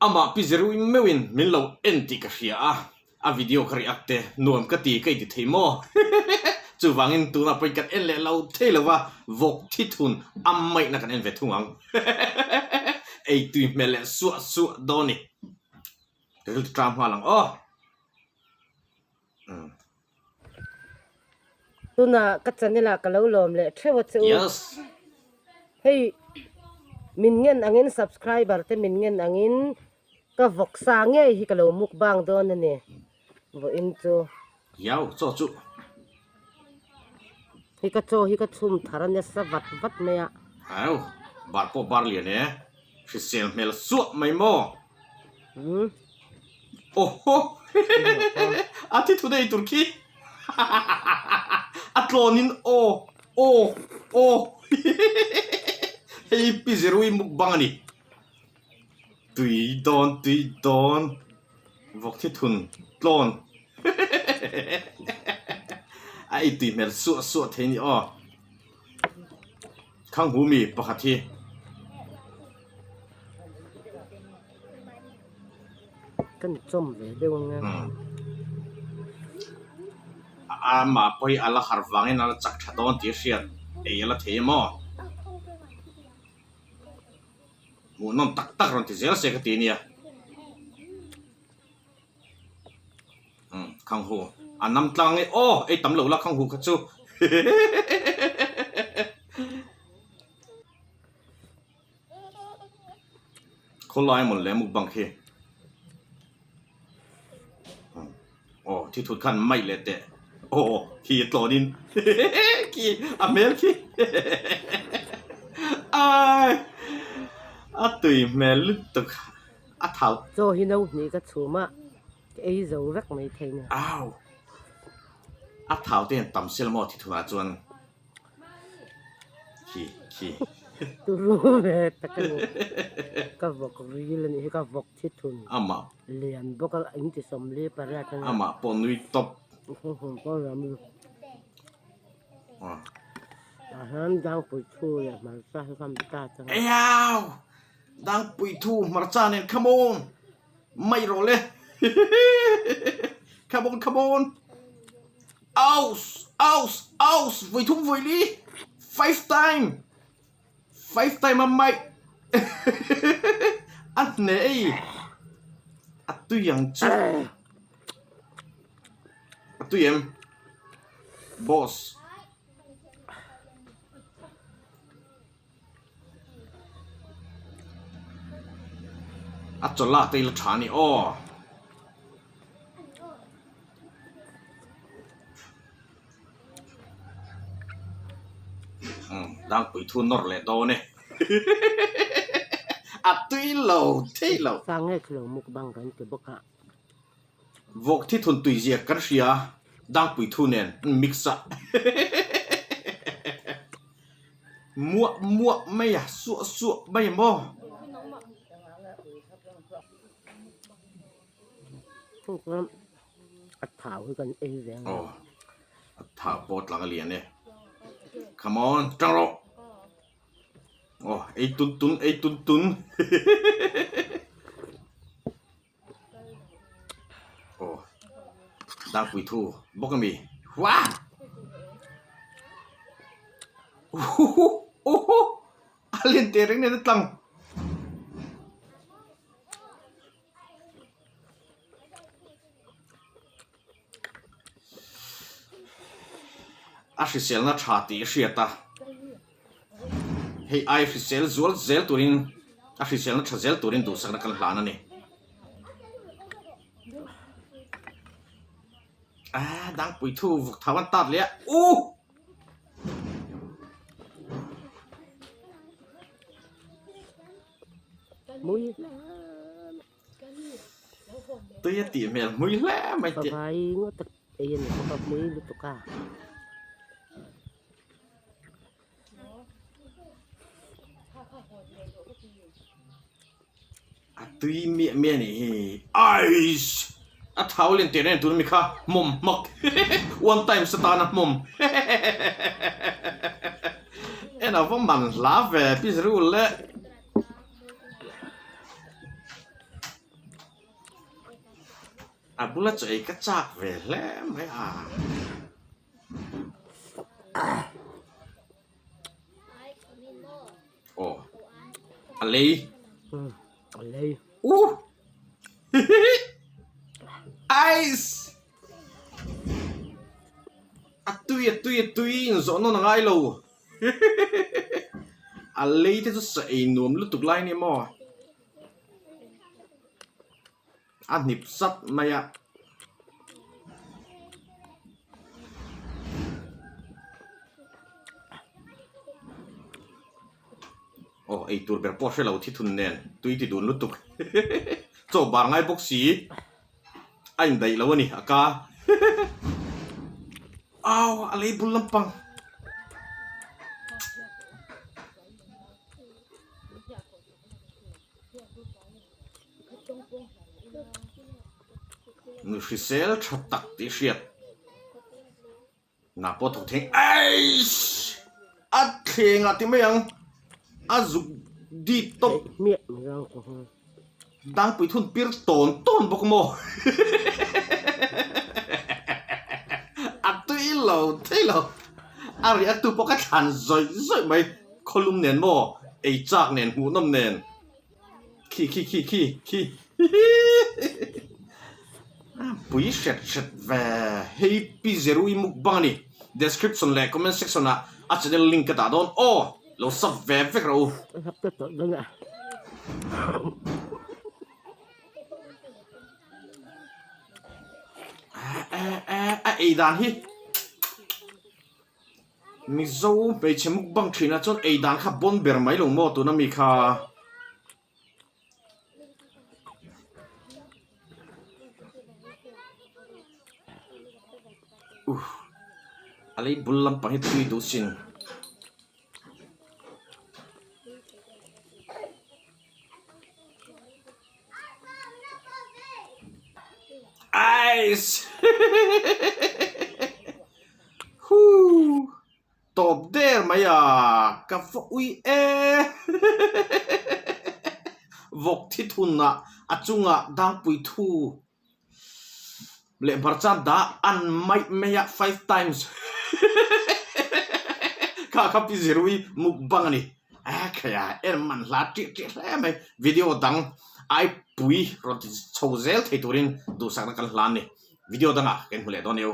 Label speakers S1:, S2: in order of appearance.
S1: Amah Pi Zeruim meuhin min lo en tih ka hria a, a video ka react te nuam ka ti ka inti thei maw? Chuvangin tunah pawhin kan en leh lo thei lo va, vawk thi thun a maihna kan en ve thung ang. Ei tui hmel leh suah suah dawn ni. Rilru tram nghal ang aw.
S2: Tunah ka channel ah ka lo lawm leh theuh a che u.
S1: Yes.
S2: Hei min ngen angin subscriber te min ngen angin ka vawksa ngei hi ka lo mukbang dawn a ni vawiin chu.
S1: Yau chaw chu.
S2: Hei ka chaw hi ka chhum thar a nasa vat vat mai a.
S1: Au bar pawh bar lian e. Hrisel hmel suah mai maw.
S2: Umm.
S1: Awhaw a thi thu nei tur khi a tlawn in aw aw aw hei pi zerui mukbang a ni tui dawn tui dawn vawk thi thun tlawn a ei tui hmel suah suah thei a ni aw. Thanghu mi pakhat hi.
S2: Kan chawm ve deuh ang a.
S1: Amah pawh hi a la harh vangin a la chak tha dawn tih a hriat ei a la thei em aw. Hmuhnawm tak tak rawn ti zel se ka ti nia. Umm khanghu a nam tlang e aw ei tam lo la khanghu kha chu khawlai mawn leh mukbang khi aw thi thut khan mai leh teh aw khi a tlawn in khi a hmel khi ai a tui hmel lutuk. A thau.
S2: Chaw hi no hnih ka chhum a, ka ei zo vek mai thei nia.
S1: Au! A thau te hian tam sel maw thi thunah chuan khi khi.
S2: Turu ve tak a ni. Ka vawk ril a nih hi, ka vawk thi thun.
S1: Amah.
S2: Lian bawk a, in ti 40 pariat a nia.
S1: Amah pawh nui tawp.
S2: Tah hian Dangpui thu leh hmarcha hi ka mi ta chang a.
S1: Eiau! Dangpui thu hmarcha nen come on mai rawh le come on come on aus aus aus vawi thum vawi li five time five time a mai a hne ei a tui ang chu a tui em boss. A chaw lak te hi la tha a ni aw. Umm dangpui thu nawr leh dawn e a tui lo thei lo. Vawk thi thun tui zia kan hria dangpui thu nen an mix a muah muah mai a suah suah mai maw. Aw a thau pawh tlang a lian e come on tang rawh aw ei tun tun ei tun tun. Aw Dangpui thu bawk a mi Wah! Uhuhu uhu a len teh reng nen a tlang. A hriselna tha tih a hriat a. Hei ai hrisel zual zel turin a hriselna tha zel turin duhsakna kan hlan a ni. Ah, dangpui thu vuk thau an tat leh a. Uh!
S2: Mui.
S1: Tui a tih hmel hmui hle mai tih.
S2: Favai ngawt a ei a ni bawk a hmui lutuk a.
S1: A tui miah miah a nih hi. Aiss! A thau lian teh reng tun ami kha hmawm hmak one times atana hmawm en a va man hla ve pi zirul le. A bula chaw ei ka chak ve hle mai a. Aw a lei.
S2: A lei.
S1: Uh! Ice! A tui a tui a tui inzawh nawn a ngai lo. A lei te chu sa ei nuam lutuk lai a ni maw? A hnip sat mai a. Aw ei tur ber pawh a hre lo thi thun nen tui ti dun lutuk chaw bar ngai bawk si a indaih lo a ni a ka au a lei bul lampang. Nu hrisel tha tak tih hriat na pawh thawk theng eish a thleng ah ti mai ang a zuk dip tawp dangpui thun pir tawn tawn bawk maw a tui lo thei lo a riah tu pawh ka thlan zawih zawih mai khawlum nen maw ei chak nen hmuhnawm nen. Khi khi khi khi khi pui hret hret ve hei pi Zerui mukbang a ni description leh comment section ah a channel link ka dah dawn aw lo sub ve vek rawh u. A ei dan hi. Mizo hmeichhe mukbang thinah chuan ei dan kha bawn ber mai lo maw tuna mi kha. Uhh a lei bul lampang hi tui duh sin. Ice Huu tawp der mai a ka va ui e Vawk thi thun ah a chungah dangpui thu leh hmarcha dah an maih mai a five times kha kha pi zirui mukbang a ni. A khaia en man hla ṭih ṭih hle mai. Video dang ai pui rawn ti chho zel thei turin duhsakna kan hlan ni. Video dangah kan hmu leh dawn eo.